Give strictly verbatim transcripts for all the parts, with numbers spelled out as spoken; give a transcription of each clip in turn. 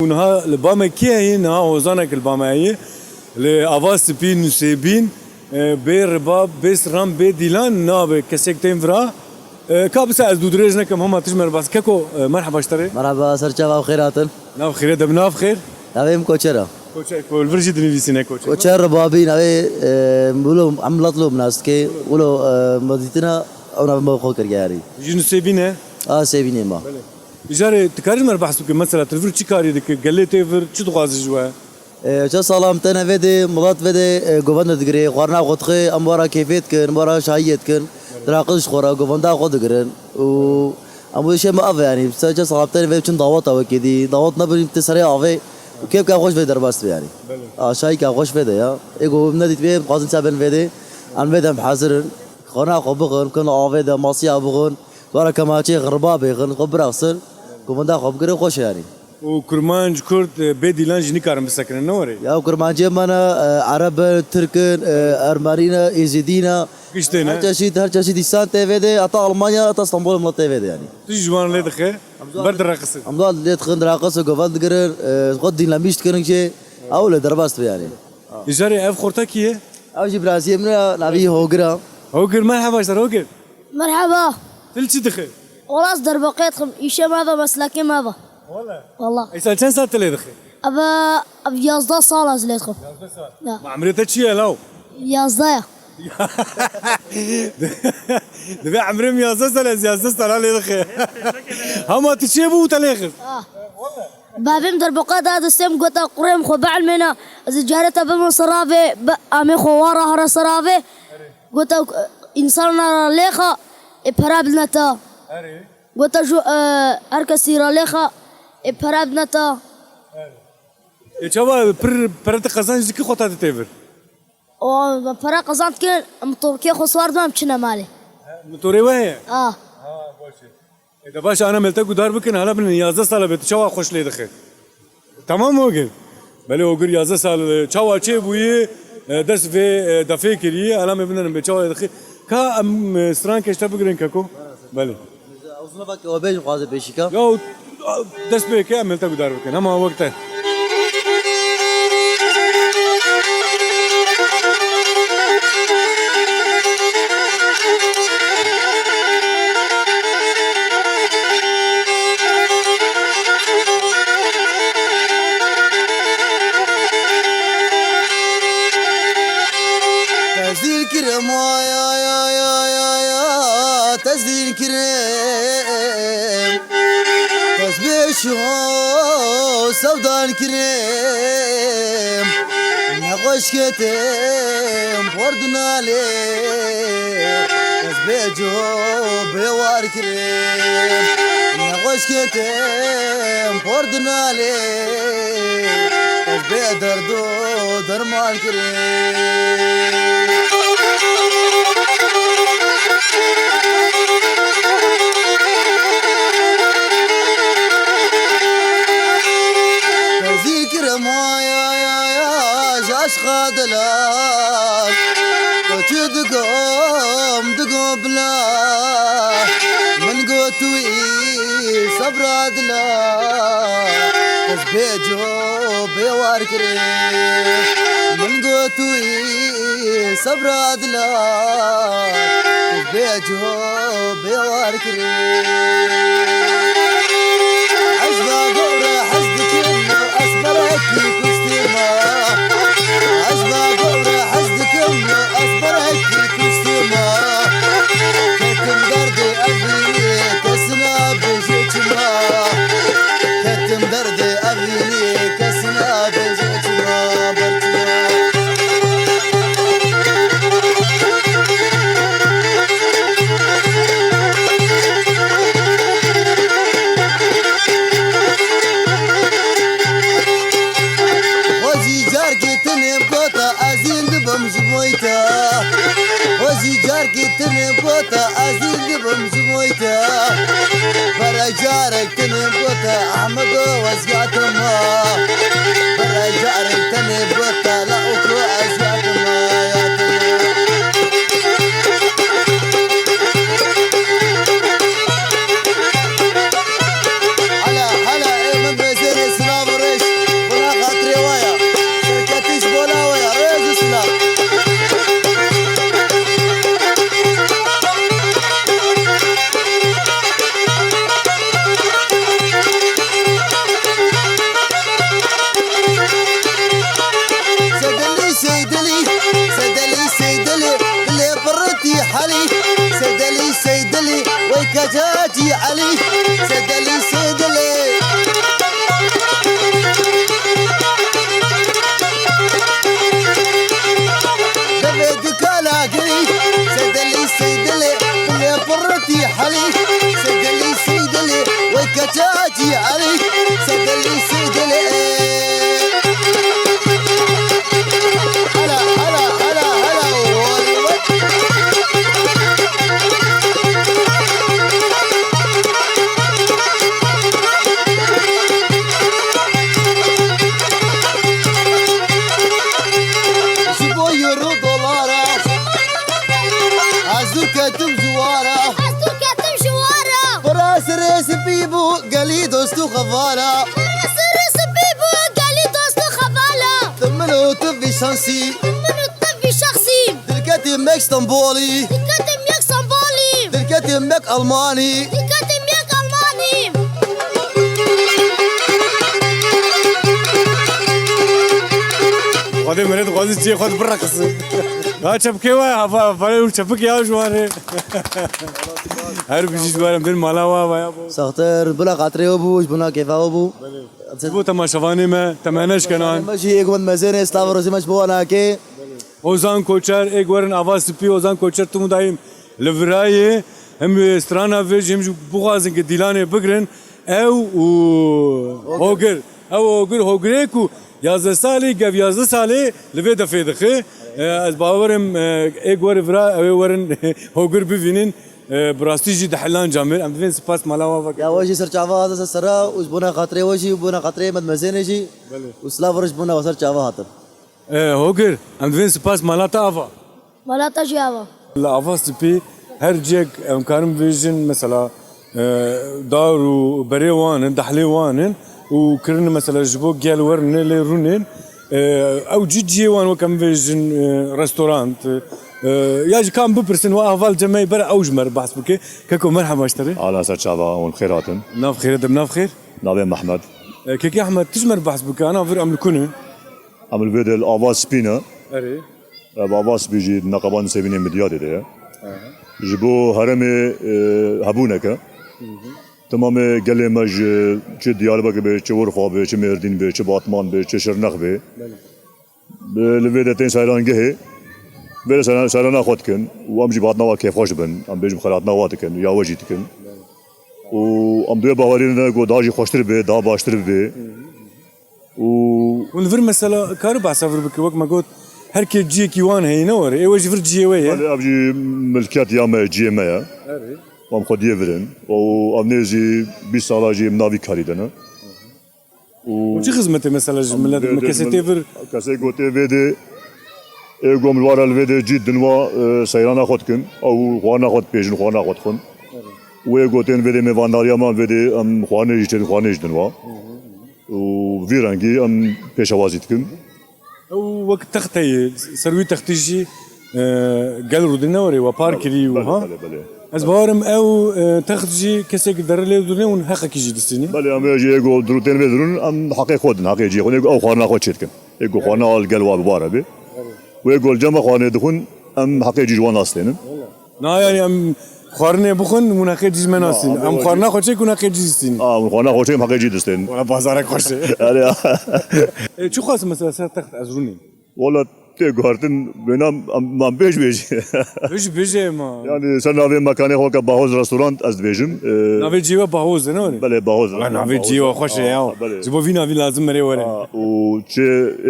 Û niha li ba me kî heye? Niha hozanek li ba me heye. Li ava spî, Nusêbîn, e, bê ribab, bê siram, bê dîlan nabe kesek tên vira. E, ka bisa ez dûdirêj nekim, hema tij me re bas. Keko, e, merheba ji te re. Merheba, ser çava û xêr hatin. Nav xêre de bi nav xêr. Navê min Koçer e. Koçer, ku li vir jî dinivîsîne Koçer. Koçer Ribabî navê, e, wilo em milet lo nas dike, wilo, e, me dîtina ew navê me xwe kir yarî. Ji Nusêbîn e? A, Sêbînê ma. Belê. Îcarê, tu karî ji me re behs bike, mesela tu li vir çi karî dike, gelê tê vir çi dixwaze ji we? E, çend sala em têne vê de, milet vê de, e, govende digire, xwarina xwe dixwe, em wara kêfê dikin, wara şahiyê dikin, diraqis ji xwe re, govenda xwe digirin. Û em wê şê me ev e, yanî, çend sala em têne vê de, çend daweta wekî dî, dawet nebin, tu serê avê, û kêfka xweş vê derbas be, yanî. Belê. A, şahîka xweş vê de ya. Ê ku nedît vê, dixwazin çaben vê de, em vê de em hazir in. Xwarina xwe bixin, kin avê de, masiya bixin, wara kemaçê xirba bêxin, xwe biraxsin, govenda xwe bigirin, xweş e, yanî. Û kurmanc, kurd, e, bê dîlan jî nikarin bisekinin, ne were? Ya kurmancê me ne, e, ereb in, tirk in, e, ermenî ne, êzidî ne. Giştê ne? Her çeşît, her çeşît îsan tê vê de, heta Almanya, heta Stenbolê milet tê vê de yanî. Tu jî ji wan lê dixe, ber direqisin. Em wan lê dixin, direqis û govend digirin, e, xwe dînlemîş dikirin jê. Ew lê derbas dibe yanî. Îcarê ev xorta kî ye? Ew jî biraziyê min e, navî Hogir e. Hogir, merheba ji te re, Hogir. Merheba. Tu li çi dixî? Wala ez derbaqê dixim, îşê me ve, meslekê me ve. Wala. Wala. Îsal çend sal tu lê dixî? Eve, ev yazdeh sal ez lê dixim. Yazdeh sal? Ya. Ma emrê te çi ye law? Yazdeh ya. Divê emrê min yazdeh sal, ez yazdeh sal lê dixî. Hema tu çêbû û te lê xist? Ha. Bavê min derboqa da destê min, gota kurê min xwe bielmêne, ez ê carê te bibim siravê, bi amê xwe wara here siravê. Gota, e, însana ra lêxa, ê pere bidine te. Erê. Gota ju, e, her kesî ra lêxa, ê pere bidine te. Erê. Ê çawa pir pere tu qezenc dikî xwe ta dite vir? O, pere qezand kir, motorkê xwe siwar dibim, çine malê. He, motorê we heye? A. Ha, baş e. E, de baş e, ana me li te guhdar bikin, hala binin yazdeh sal e, tu çawa xweş lê dixî? Tamam Ogir. Belê Ogir yazdeh sal, e, çawa çêbûyî, e, dest vê, e, defê kirî, hala me binin bê çawa lê dixî. Ka em, e, strankê ji te bigirin keko? Belê. Uzun bak, o bêj xwaze pêşîka. Ya, dest pê ke, em li te guhdar bikin. Hema wek te. Tezdîl kirim, ay, ay, ay, ay, ay, ay, tezdîl kirim. Tesbêş û sevdan kirim, nexweş ketim por dinalê. Tesbêc û bêwar kirim, nexweş ketim por dinalê. Tesbê derd û derman kirim. Tezî kirema ya, ya, ya, ji eşqa dilan. Koçî digom, digom bila. Min got wî sebra dila. Ez bê co bê war kirê. Min got wî sebra dila. Ez bê co bê war kirê. Ez ba gora hez dikim, ez berekî kuştî ma. Ez ba gora hez dikim, ez berekî kuştî ma. Ketim derdê evî, kes nabêje çima. Ketim derdê evî, kes nabêje çima, berçima. Xwezî carkê tenê gota, ez hîn dibim ji bo te. Xwezî carkê tenê gota, ez hîn dibim ji bo te. Berek carek tenê gota, Ahmedo ez yatim ma. Berek carek tenê gota, la oko ez yatim ma, yatim ma. Hala, hala, ê min bezêrê silav û rê Vara. Sirri spî bû gelî dost û xevala. Ti min û tu vî şansî. Min û tu vî şexsî. Dilketî mek Stenbolî. Dilketî mek Stenbolî. Dilketî mek Almanî. Dilketî mek Almanî. Xwedê meret xwazî çiyê xwe bireqisi. Ya çepikê wa hava, hava, çepik ya ji wan re. Her bijî ji wan re, em din mala wa, wa ya bo. Saxtir, bila xatirê we bû, ji bona kêfa we bû. Ji bo temaşevanê me, temene ji kenan. Me jî êk wend mezenê, slav rojê me ji bo wan ake. Ozan Koçer, êk werin ava spî, Ozan Koçer, tim û dayîm li virayê, hem strana vê jî, hem jî bixwazin ki dîlanê bigrin, ew û Hogir. Ew û Hogir, Hogirê ku yazdeh salî, gev yazdeh salî li vê defê dixe. E, ez bawerim, e, ê ku were vira, ew ê werin Hogir bivînin. E, bi rastî jî dihilan camêr. Em divên spas mala wan veke. Ya we jî ser çava hatin ser sera û ji bona xatirê we jî û bona xatirê me di mezenê jî. Belê. Û silav re ji bona we ser çava hatin. E, Hogir, em divên spas mala te ava. Mala te jî ava. Li ava spî her cihek em karin bêjin, mesela, e, dar û berê wan in, dehlê wan in û kirin mesela ji bo gel werin lê rûnên, e, ew cî cihê wan wek em bêjin, e, restorant, e, ya jî ka em bipirsin, wa heval cemey ber ew ji me re behs bike. Keko merheba ji te re. Ala ser çava hûn xêr hatin. Nav xêr e, dem nav xêr. Navê Mehmed. E, Kekê Ehmed, tu ji me re behs bike, ana vir em li ku ne? Em li vê de li ava spî ne. Erê. Ev ava spî jî neqeba Nisêbînê Midyadê de ye. Aha. Ji bo herêmê, e, hebûneke. Hı hı. Temamê gelê me ji çi Diyarbekir be, çi Urfa be, çi Mêrdîn be, çi Batman be, çi Şirnex be. Belê. Bi, li vê de tên seyrangehê. Vê de seyran-, seyrana xwe dikin. Û em jî bi hatina wa kêfxweş bin. Em bêjim xelatna wa dikin. Ya we jî dikin. Belê. Û em duê bawerî ne ku daha jî xweştir be, daha baştir be. Hı hı. Û hûn li vir mesela, karî behsa vir bike, wek me got, her kê ciyekî wan heye, ne were? Ê we jî vir ciyê we ye? Belê, ev jî milkiyet ya me, ciyê me ye. Erê. Em xwediyê vir in. Û ev nê jî bîst sala jî em navî karî de ne. Û çi xizmetê mesela ji milet, kesê tê vir? Kesê ku tê vê de, ê gom li wara li vê de cî dinwa, e, seyrana xwe dikin. Ew xwarina xwe dipêjin, xwarina xwe dixwin. Wê ku tên vê de mêvandariya me, vê de em xwarinê jî çêdin, xwarinê jî dinwa. Û vî rengî em pêşewazî dikin. Ew wek text heye, ser wî textî jî, e, gel rûdine were, we par kirî û belê, ha? Belê, belê. Ez bawerim ew, e, text jî kesek dere lê rûdine û heqekî jî distînî. Belê, em ê jî ê ku dirû tên vê dirûn, em heqê xwe din, heqê cihê xwe din, ê ku ew xwarina xwe çêdikin. Ê ku xwarina li gel wa bi bar be. Wê ku li cem xwarinê dixwin, em heqê cî ji wan nastênin. Na, yanî em xwarinê bixwin, hûn heqê cî ji me nasîn. Na, em xwarina xwe çêk, hûn heqê cî distîn. A, hûn xwarina xwe çêk, em heqê cî distên. Wala bazarek xweş e. Erê. E, çi xwest mesela ser text ez rûnîm? Wala tê guhertin, bênam, em, em bêj bêj. Bêj bêjê ma. Yanî ser navê mekanê xwe ke Bahoz Restorant ez dibêjim. E, navê cî we Bahoz e, ne were? Belê, Bahoz. Wala navê cî we xweş e ya. Belê. Ji bo vî navî lazim merê were. A, û çi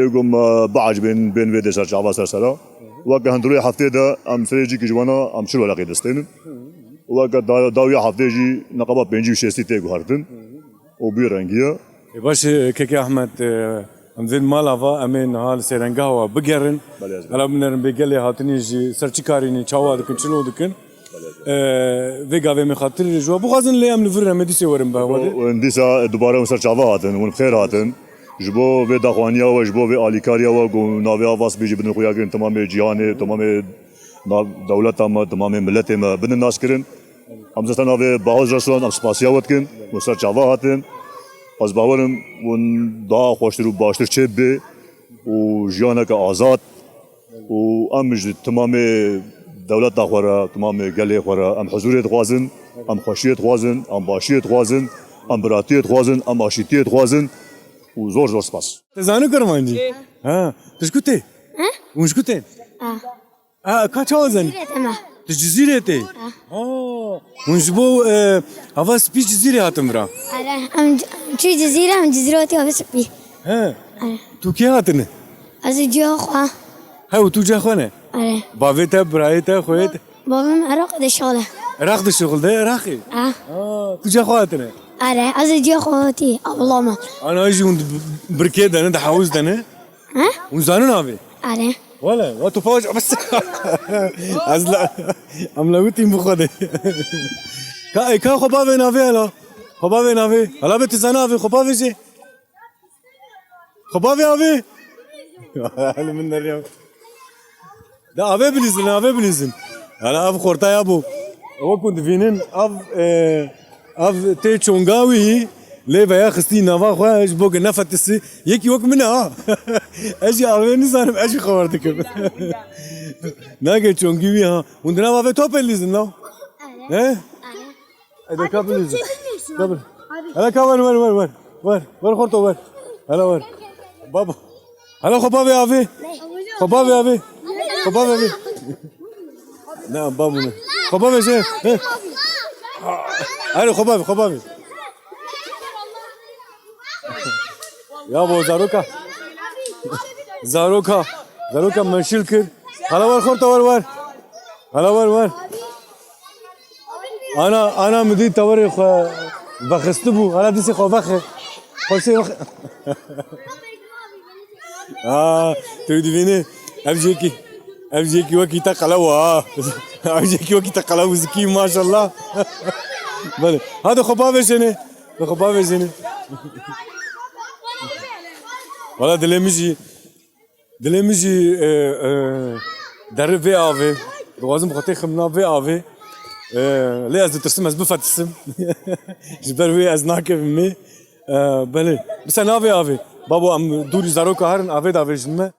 ê gom, e, biecibên bên vê dê ser çava ser sera. Weke hundirê heftê de em serê cîkî ji wana em çil wereqê distênin. Weke da-, dawiya heftê jî neqeba pêncî û şêstî tê guhertin. Û bî rengî ye. Ê baş e, Kekê Ehmed, e, em vên mala va, em ê niha li sêrengeha wa bigerin. Belê, ez Hela binerin bê gelê hatinî jî ser çi karî ne, çawa dikin, çilo dikin. Belê, ez E, vê gavê min xatir ji we bixwazin lê em li vir em ê dîsê werin be. O, hewalê. Hûn dîsa dubare hûn ser çava hatin, hûn bi xêr hatin. Ji bo vê daxwaniya we, ji bo vê alîkariya we ku navê Avas bê jî bidin xuya kirin, temamê cîhanê, temamê nav-, dewleta me, temamê miletê me bidin nas kirin. Em zaten navê Bahoz Restoran em spasiya we dikin, hûn ser çava hatin. Ez bawerim hûn daha xweştir û baştir çê bibe û jiyaneke azad. Û em ji timamê dewleta xwe re, timamê gelê xwe re em huzûrê dixwazin, em xweşiyê dixwazin, em başiyê dixwazin, em biratiyê dixwazin, em aşîtiyê dixwazin û zor zor spas. Te zanî kurmancî? Ê. Ha, tu ji ku tê? He? Hûn ji ku tên? A. A, ka çawa zanî? Cizîrê te me. Tu Cizîrê tê? A. Ha. Hûn ji bo, e, Ava Spî Cizîrê hatin vira? Are, em c-, em çû Cizîrê, em Cizîrê hatî Ava Spî. He. Are. Tu kê hatine? Ez û cîya xwe. He, û tu cîya xwe ne? Are. Bavê te, birayê te, xweyê te? Bavê min Iraq de şixul e. Iraq de şixul de, Iraqê? A. Ha, tu cîya xwe hatine? Are, ez û cîya xwe hatî, Abdullah me. Ana jî hûn di birkê de ne, di hewz de ne? He? Hûn zanin navê? Are. Wele, wa tu paş, bes. Ez la, em la witîm bi xwe de. Ka, e, ka xwe bavê navê ela? Xwe bavê navê. Hala be tu zana avê. Xwe bavê jê. Xwe bavê avê. Hali min neriya. Da avê bilîzin, avê bilîzin. Hala av xorta ya bû. Wekû divînin av, e, av tê çonga wî lê veya xistî nava xwe ji bo ku nefetisi. Yekî wek min e ha. Ez jî avê nizanim, ez jî xewer dikim. Nake çongî wî ha. Hûn di nav avê top lîzin law? He? Ede ka bilîzin. Ka bil. Hele ka wer, wer, wer, wer. Wer, wer xorto wer. Hele wer. Babo. Hele xwe bavê avê. Xwe bavê avê. Xwe bavê avê. Ne, babo ne. Xwe bavê jê. He. Hele xwe bavê, xwe bavê. Ya bo zaroka. Zaroka. Zaroka meşil kir. Hala wer xorta wer wer. Hala wer wer. Ana, ana min dî tewerê xwe vexistibû. Hala dîsê xwe vexe. Xweşê vexe. Aa, tu dibînî. Ev jêkî. Ev jêkî wekî te qelew ha. Ev jêkî wekî te qelew zikî maşallah. Belê. Hadi xwe bavêjêne. Xwe bavêjêne. Wala dilê min jî, dilê min jî, e, e, deri vê avê. Dixwazim xwe têxim nav vê avê. E, lê ez ditirsim, ez bifetisim. Ji ber wê ez nakevim ê. E, belê. Bisa navê avê. Babo, em dûrî zaroka herin, avê davêjin me.